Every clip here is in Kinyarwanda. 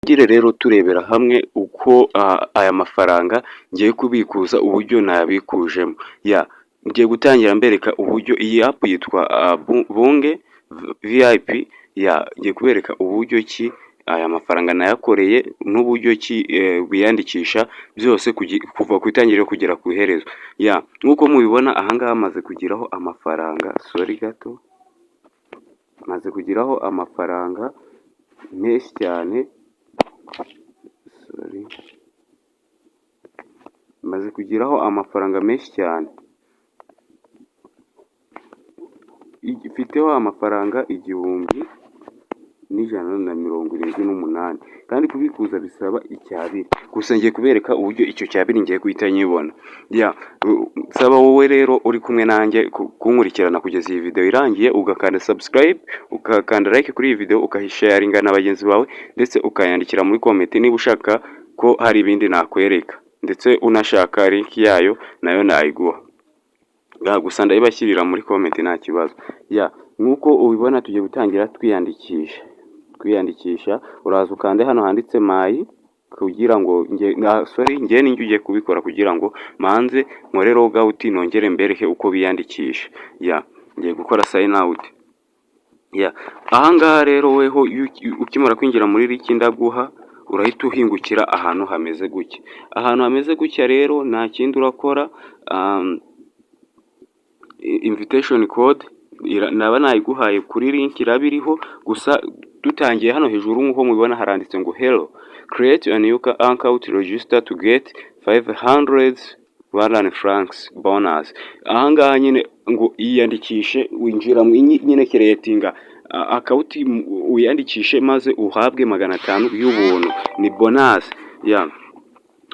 Tangire rero turebera hamwe uko aya mafaranga ngiye kubikuza, uburyo nayabikujemo. Ya, ngiye gutangira mbereka uburyo iyi app yitwa Bunge VIP. Ya, ngiye kubereka uburyo ki aya mafaranga nayakoreye n'uburyo ki biyandikisha byose, kuva ku itangiriro kugera ku iherezo. Ya, nk'uko mubibona ahangaha maze kugiraho amafaranga, sorry gato, maze kugiraho amafaranga menshi cyane, sorry, maze kugiraho amafaranga menshi cyane. Mfiteho amafaranga 1178, kandi kubikuza bisaba icyabiri. Gusa ngiye kubereka uburyo icyo cyabiri ngiye guhita nyibona. Ya, saba wowe rero uri kumwe nanjye kunkurikirana kugeza iyi video irangiye, ugakanda subscribe, ugakanda like kuri iyi video, ukayisharinga na bagenzi bawe, ndetse ukayandikira muri comment niba ushaka ko hari ibindi nakwereka, ndetse unashaka link yayo nayo nayiguha. Gusa ndayibashyirira muri comment, nta kibazo. Ya, nk'uko ubibona tugiye gutangira twiyandikisha. Twiyandikisha, uraza ukande hano handitse my, kugira ngo nge, sorry, nge ninjye ugiye kubikora, kugira ngo manze nkore log out, nongere mbereke uko biyandikisha. Ya, ngiye gukora sign out. Ya, ahangaha rero weho ukimara kwinjira muri link ndaguha, urahita uhingukira ahantu hameze gutya. Ahantu hameze gutya rero nta kindi urakora, invitation code naba nayiguhaye kuri link, iraba iriho. Gusa dutangiye hano hejuru, nk'uko mubibona haranditse ngo "Hello, create a new account, register to get 500 Rwandan francs bonus." Ahangaha nyine ngo yiyandikishe, winjira nyine creatinga account, wiyandikishe maze uhabwe 500 y'ubuntu, ni bonus. Ya,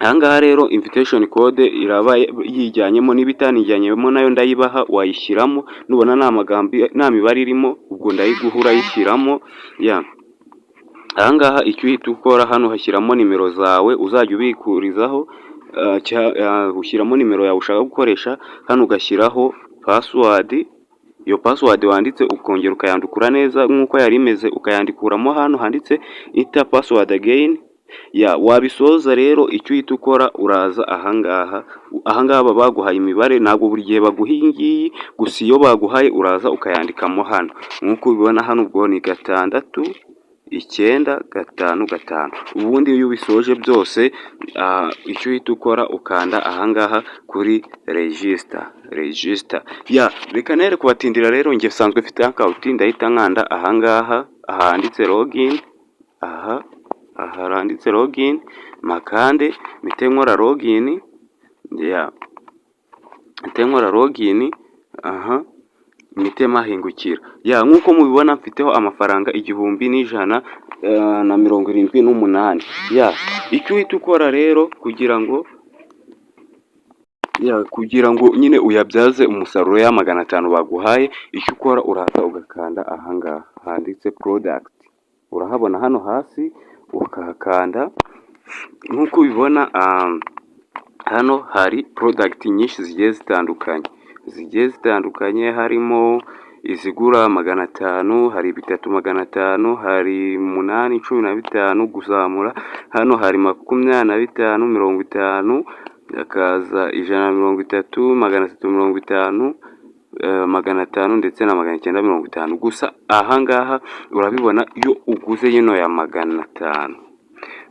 ahangaha rero invitation code iraba yijyanyemo, niba itanijyanyemo nayo ndayibaha, wayishyiramo. Nubona nta magambo, nta mibare irimo, ubwo ndayiguha urayishyiramo. Ya, ahangaha icyo uhita ukora hano, hashyiramo nimero zawe uzajya ubikurizaho, ushyiramo nimero yawe ushaka gukoresha. Hano ugashyiraho password. Iyo password wanditse ukongera ukayandukura neza nk'uko yari imeze, ukayandikuramo hano handitse "Enter password again". Ya, wabisoza rero, icyo uhita ukora uraza ahangaha. Ahangaha baba baguhaye imibare, ntabwo buri gihe baguha iyi ngiyi, gusa iyo baguhaye uraza ukayandikamo hano nk'uko ubibona hano. Ubwo ni 6955. Ubundi iyo ubisoje byose, icyo uhita ukora ukanda ahangaha kuri register, register. Ya, reka nere kubatindira rero, njye nsanzwe mfite account, ndahita nkanda ahangaha ahanditse login. Aha handitse login makande, mpite nkora login. Ya, mpite nkora login aha, mpite mahingukira. Ya, nk'uko mubibona mfiteho amafaranga 1178. Ya, icyo uhita ukora rero kugira ngo, ya, kugira ngo nyine uyabyaze umusaruro ya 500 baguhaye, icyo ukora uraza ugakanda ahangaha handitse product, urahabona hano hasi, ukahakanda. Nk'uko ubibona hano hari product nyinshi zigiye zitandukanye, zigiye zitandukanye, harimo izigura 500, hari 3500, hari 8, 15 kuzamura. Hano hari 25, 50, hakaza 130, 350, 500 ndetse na 950. Gusa ahangaha urabibona, iyo uguze yino ya 500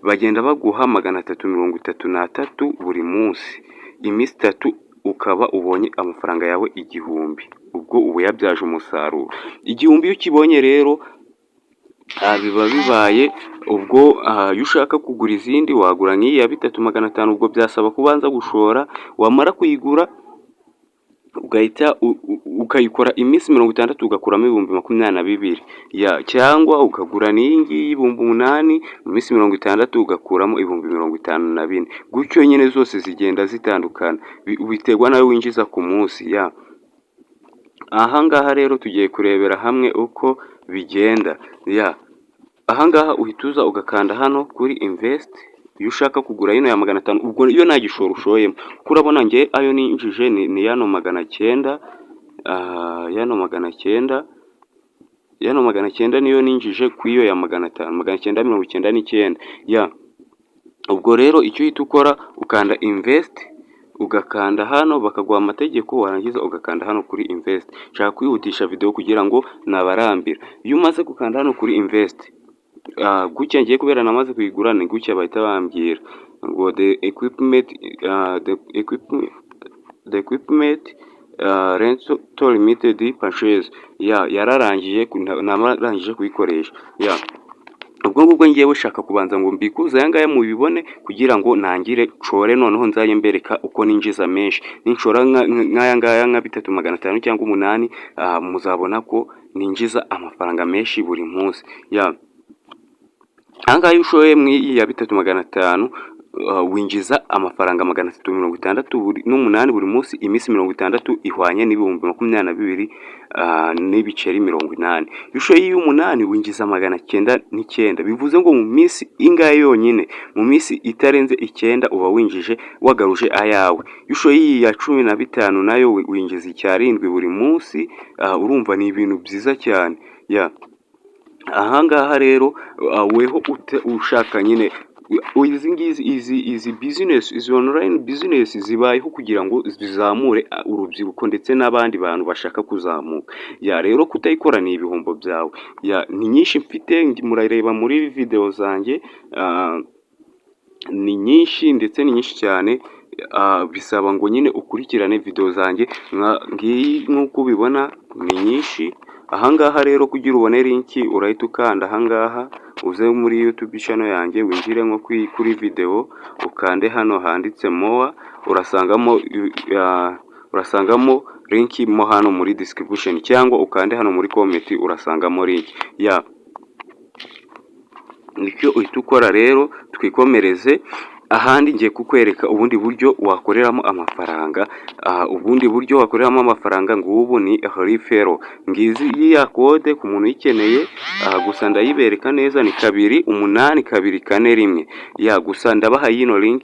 bagenda baguha 333 buri munsi, iminsi 3 ukaba ubonye amafaranga yawe 1000. Ubwo uba uyabyaje umusaruro. 1000 iyo ukibonye rero biba bibaye. Ubwo iyo ushaka kugura izindi, wagura nk'iyi ya 3500, ubwo byasaba kubanza gushora, wamara kuyigura ugahita ukayikora iminsi 60, ugakuramo 22,000. Ya, cyangwa ukagura n'iyi ngiyi 8000, mu minsi 60 ugakuramo 54,000. Gutyo nyine zose zigenda zitandukana, biterwa nayo winjiza ku munsi. Ya, aha ngaha rero tugiye kurebera hamwe uko bigenda. Ya, aha ngaha uhita uza ugakanda hano kuri invest iyo ushaka kugura yino ya 500. Ubwo iyo nta gishoro ushoyemo, kuko urabona nge ayo ninjije ni yano 900, yano 900. Yano 900 niyo ninjije ku iyo ya 500, 999 ya. Ubwo rero icyo uhita ukora, ukanda invest, ugakanda hano bakaguha amategeko, warangiza ugakanda hano kuri invest. Nshaka kwihutisha video kugira ngo nabarambira. Iyo umaze gukanda hano kuri invest gutya, ngiye kubera namaze kuyigura, ni gutya bahita bambwira ngo the equipment rental limited purchase ya yararangiye, narangije kuyikoresha ya. Ubwo ngubwo ngiye bushaka kubanza ngo mbikuze aya ngaya mubibone, kugira ngo ntangire nshore, noneho nzajye mbereka uko ninjiza menshi. Ninshora nk'aya ngaya, nka 3,500 cyangwa 8, muzabona ko ninjiza amafaranga menshi buri munsi ya. Aha ngaha iyo ushoye mu iyi ya 3,500, winjiza amafaranga 368 buri munsi iminsi 60, ihwanye n'22,080. Iyo ushoye iy'umunani winjiza 909, bivuze ngo mu minsi ingahe yonyine, mu minsi itarenze 9, uba winjije wagaruje ayawe. Iyo ushoye iyi ya 15 nayo winjiza icyarindwi buri munsi, urumva ni ibintu byiza cyane ya. Ahangaha rero weho ushaka nyine izi ngizi, izi business, izi online business zibayeho kugira ngo zizamure urubyiruko ndetse n'abandi bantu bashaka kuzamuka ya. Rero kutayikora ni ibihombo byawe ya. Ni nyinshi mfite, murareba muri video zanjye, ni nyinshi, ndetse ni nyinshi cyane. Bisaba ngo nyine ukurikirane video zanjye. Ngiyi nk'uko ubibona ni nyinshi. Ahangaha rero kugira ubone link, urahita ukanda ahangaha, uze muri YouTube channel yanjye, winjire nko kuri video, ukande hano handitse more, urasangamo link mo hano muri description, cyangwa ukande hano muri comment, urasangamo link ya. Nicyo uhita ukora. Rero twikomereze ahandi, ngiye kukwereka ubundi buryo wakoreramo amafaranga. Ubundi buryo wakoreramo amafaranga ngubu ni referral. Ngizi ya code ku muntu uyikeneye, gusa ndayibereka neza, ni 28241 ya. Gusa ndabaha yino link,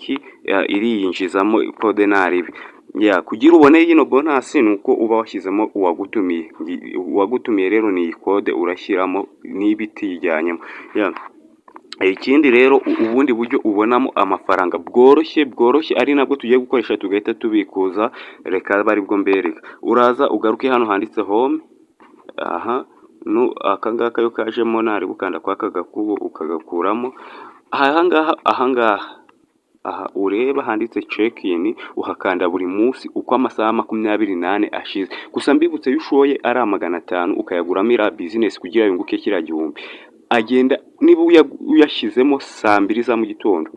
iriyinjizamo code naribi ya. Kugira ubone yino bonus ni uko uba washyizemo uwagutumiye. Uwagutumiye rero ni iyi code urashyiramo niba itijyanyemo ya. Ikindi rero, ubundi buryo ubonamo amafaranga bworoshye, bworoshye, ari nabwo tugiye gukoresha tugahita tubikuza, reka abe aribwo mbereka. Uraza ugaruke hano handitse home. Aha aka ngaka yo kajemo ntari gukanda kwa aka gakubo ukagakuramo. Ahangaha, aha ureba handitse check in, uhakanda buri munsi uko amasaha 24 ashize. Gusa mbibutse, iyo ushoye ari 500 ukayaguramo iriya business kugira yunguke kiriya gihumbi, agenda niba uyashyizemo saa 2 za mu gitondo,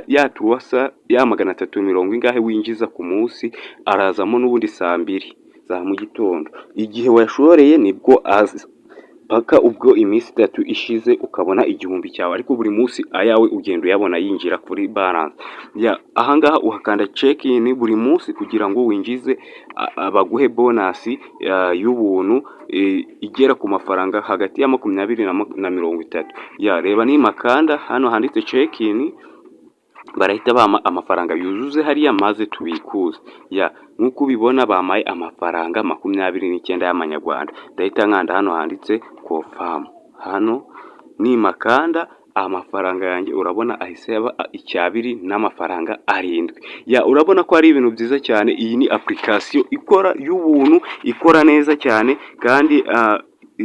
ya turuwasa ya 300 mirongo ingahe winjiza ku munsi arazamo n'ubundi saa 2 za mu gitondo. Igihe wayashoreye nibwo aza, paka ubwo iminsi 3 ishize ukabona igihumbi cyawe, ariko buri munsi ayawe ugenda uyabona yinjira kuri balance ya. Ahangaha uhakanda check in buri munsi kugira ngo winjize, baguhe bonus y'ubuntu igera ku mafaranga hagati ya 20 na 30 ya. Reba, nimakanda hano handitse check in, barahita bampa amafaranga yuzuze hariya maze tubikuze ya. Nk'uko ubibona bampaye amafaranga 29 y'amanyarwanda. Ndahita nkanda hano handitse confirm. Hano nimakanda, amafaranga yanjye urabona ahise yaba icyabiri n'amafaranga 7 ya. Urabona ko ari ibintu byiza cyane. Iyi ni application ikora y'ubuntu, ikora neza cyane kandi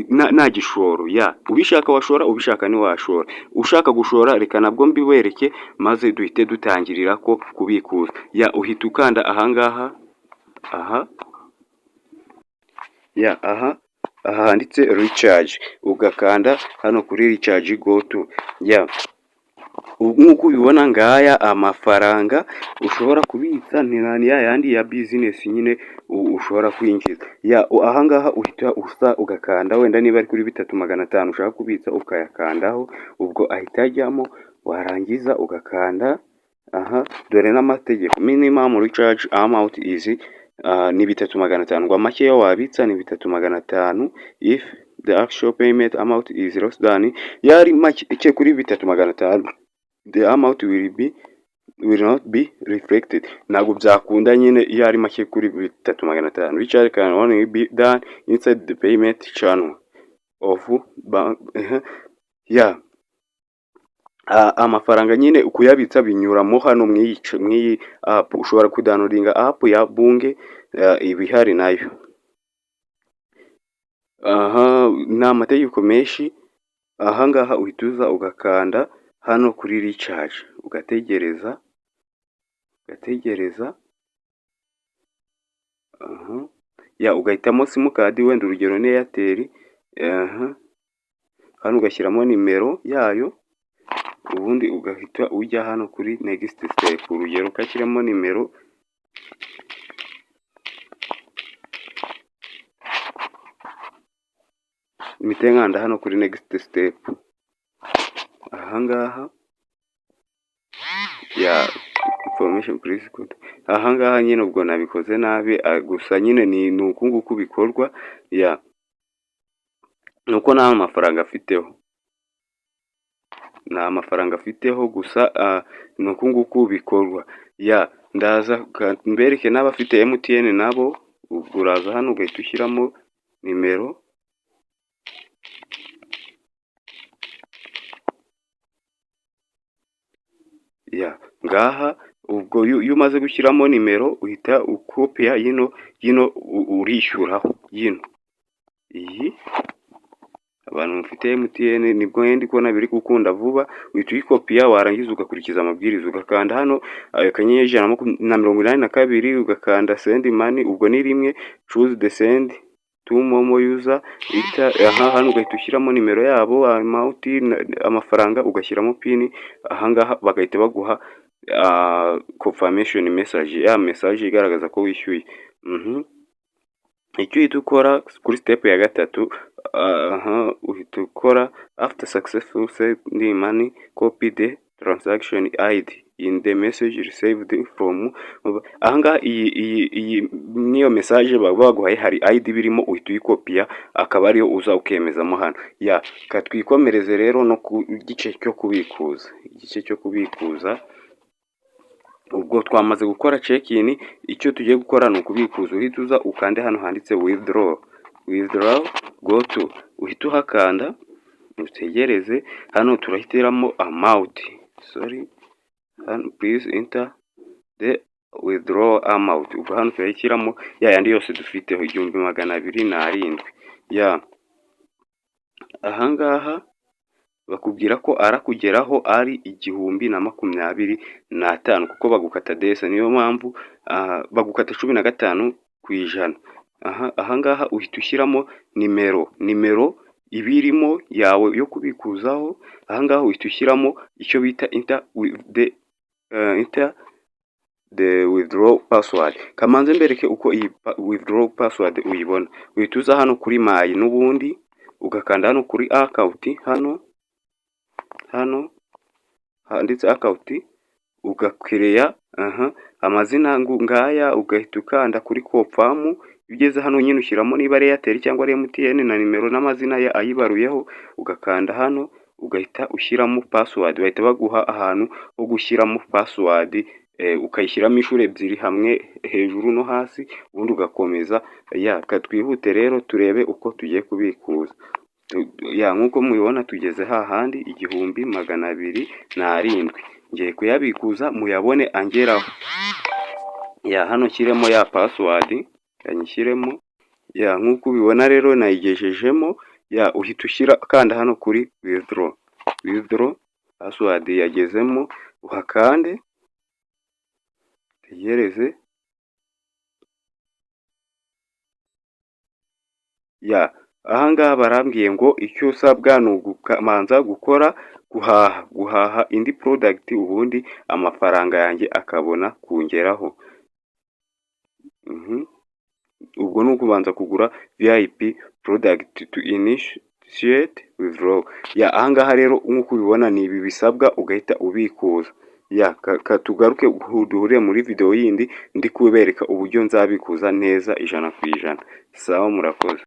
nta gishoro ya. Ubishaka washora, ubishaka ntiwashora. Ushaka gushora, reka nabwo mbiwereke maze duhite dutangirira ko kubikuza ya. Uhita ukanda ahangaha, aha ya, aha handitse recharge, ugakanda hano kuri recharge, go to ya. Nk'uko ubibona ngaya amafaranga ushobora kubitsa, ni ya yandi ya business nyine ushobora kwinjiza ya. Ahangaha uhita usa ugakanda, wenda niba ari kuri 3,500 ushaka kubitsa, ukayakandaho, ubwo ahita ajyamo, warangiza ugakanda aha. Dore n'amategeko: minimum recharge amount is ni 3,500, ngo makeya wabitsa ni 3,500. If the actual payment amount is less than, yari make kuri 3,500, the amount will not be reflected. Ntabwo byakunda nyine iyo ari make kuri 3,500. Recharge can only be done inside the payment channel. of bank. Ya amafaranga nyine kuyabitsa binyuramo hano mw'iyi app. Ushobora kudownloadinga app ya Bunge, iba ihari nayo. Aha ni amategeko menshi. Ahangaha uhita uza ugakanda hano kuri recharge, ugategereza, ugategereza, ya ugahitamo simukadi, wenda urugero ni Airtel, hano ugashyiramo nimero yayo, ubundi ugahita ujya hano kuri next step. Urugero ugashyiramo nimero, mpite nkanda hano kuri next step. Ahangaha ya information please. Ahangaha nyine ubwo nabikoze nabi, gusa nyine ni uku nguku bikorwa. Ya nuko nta mafaranga afiteho, nta mafaranga afiteho, gusa ni uku nguku bikorwa. Ya ndaza mbereke n'abafite MTN nabo. Ubwo uraza hano ugahita ushyiramo nimero. Ya ngaha ubwo iyo umaze gushyiramo nimero uhita ukopiya yino urishyuraho yino iyi. Abantu mufite MTN nibwo ndi kubona biri gukunda vuba. Uhita uyikopiya, warangiza ugakurikiza amabwiriza, ugakanda hano *182, ugakanda send money, ubwo ni rimwe, choose the send to MoMo user, aha hano ugahita ushyiramo nimero yabo, amount, amafaranga, ugashyiramo PIN. Ahangaha bagahita baguha confirmation message, ya message igaragaza ko wishyuye. Icyo uhita ukora kuri step ya gatatu, uhita ukora after successful sending money, copy the transaction ID in the message received from. Ahangaha iyi niyo message baba baguhaye, hari ID birimo, uhita uyikopiya akaba ariyo uza ukemezamo hano. Ya katwikomereze rero no ku gice cyo kubikuza. Igice cyo kubikuza, ubwo twamaze gukora check in, icyo tugiye gukora ni ukubikuza. Uhita uza ukande hano handitse withdraw, withdraw, go to, uhita uhakanda, utegereze. Hano turahitiramo amount, sorry, hano please enter the withdraw amount. Ubwo hano turayishyiramo ya yandi yose dufiteho, 1207. Ya ahangaha bakubwira ko arakugeraho ari 1025, kuko bagukata desa, niyo mpamvu bagukata 15%. Ahangaha uhita ushyiramo nimero ibirimo yawe yo kubikuzaho. Ahangaha uhita ushyiramo icyo bita enter the withdraw password. Kamanze mbereke uko iyi withdraw password uyibona. Uhita uza hano kuri my n'ubundi, ugakanda hano kuri account, hano handitse account, ugakereya amazina ngaya, ugahita ukanda kuri confirm. Iyo ugeze hano nyine ushyiramo niba ari Airtel cyangwa ari MTN na nimero n'amazina ye ayibaruyeho, ugakanda hano ugahita ushyiramo password. Bahita baguha ahantu ho gushyiramo password, ukayishyiramo inshuro ebyiri, hamwe hejuru no hasi, ubundi ugakomeza. Ya twihute rero turebe uko tugiye kubikuza. Ya nk'uko mubibona tugeze hahandi 1207, ngiye kuyabikuza muyabone angeraho. Ya hano nshyiremo ya password, nyishyiremo. Ya nk'uko ubibona rero nayigejejemo. Ya uhita ushyira kanda hano kuri withdraw, withdraw, password yagezemo, uhakande, utegereze. Ya ahangaha barambwiye ngo icyo usabwa ni ukubanza gukora guhaha indi product, ubundi amafaranga yanjye akabona kungeraho. Ubwo ni ukubanza kugura VIP product to initiate withdraw. Ya ahangaha rero nk'uko ubibona ni ibi bisabwa, ugahita ubikuza. Ya tugaruke duhurire muri video yindi ndi kubereka uburyo nzabikuza neza 100%. Sawa, murakoze.